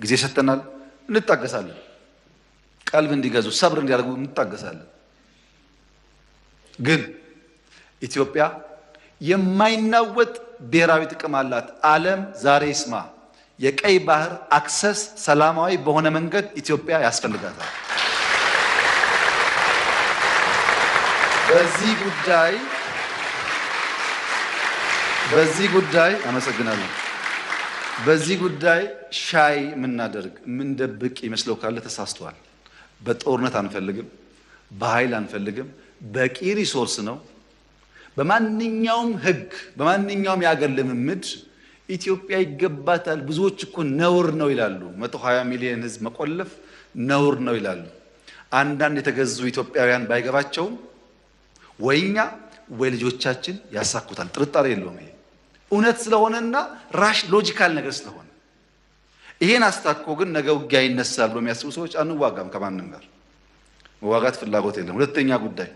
ጊዜ ሰጥተናል፣ እንታገሳለን። ቀልብ እንዲገዙ ሰብር እንዲያደርጉ እንታገሳለን። ግን ኢትዮጵያ የማይናወጥ ብሔራዊ ጥቅም አላት። ዓለም ዛሬ ይስማ። የቀይ ባህር access ሰላማዊ በሆነ መንገድ ኢትዮጵያ ያስፈልጋታል። በዚህ ጉዳይ በዚህ ጉዳይ አመሰግናለሁ። በዚህ ጉዳይ shy የምናደርግ የምንደብቅ ይመስለው ካለ ተሳስቷል። በጦርነት አንፈልግም፣ በኃይል አንፈልግም። በቂ resource ነው። በማንኛውም ሕግ በማንኛውም የአገር ልምምድ ኢትዮጵያ ይገባታል። ብዙዎች እኮ ነውር ነው ይላሉ። 120 ሚሊዮን ሕዝብ መቆለፍ ነውር ነው ይላሉ። አንዳንድ የተገዙ ኢትዮጵያውያን ባይገባቸውም ወይ እኛ ወይ ልጆቻችን ያሳኩታል። ጥርጣሬ የለውም። ይሄ እውነት ስለሆነና logical ነገር ስለሆነ ይሄን አስታኮ ግን ነገ ውጊያ ይነሳል ብሎ የሚያስቡ ሰዎች አንዋጋም፣ ከማንም ጋር መዋጋት ፍላጎት የለም። ሁለተኛ ጉዳይ